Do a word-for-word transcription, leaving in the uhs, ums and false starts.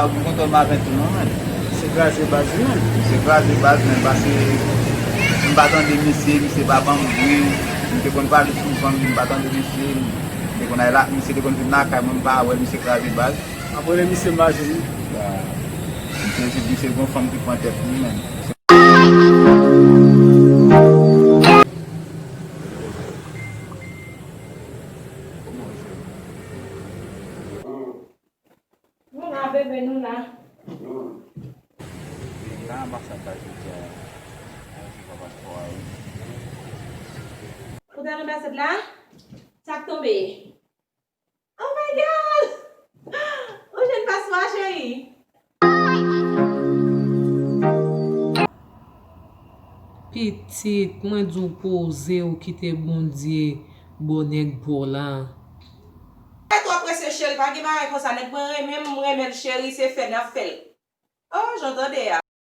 Ou kontan m avè tou non, men. Se kraze baz, wi, men. Se kraze baz, men, paske m pa tande misye, misye pa ban m bri. M te konn pale souvan, men m pa tande misye. M te konn al la, misye te konn vin lakay mwen, m pa wè l, misye kraze baz. Apre misye mache, wi. Misye, misye gon fanm ki pran tèt li, men. Nou la, bebe, nou la. Nan anbasad la jodi a, mwen resevwa paspò a, wi. Ou t al anbasad la? Sa k tonbe? Oh my God! Ou jwenn paspò a, cheri? Pitit, mwen di w poze w kite Bondye ba w nèg pa w la. Ou twò prese cheri, pa gen bagay konsa, nèg mwen renmen m, mwen renmen l cheri, se fè n ap fè l. Oh, jan w tande a.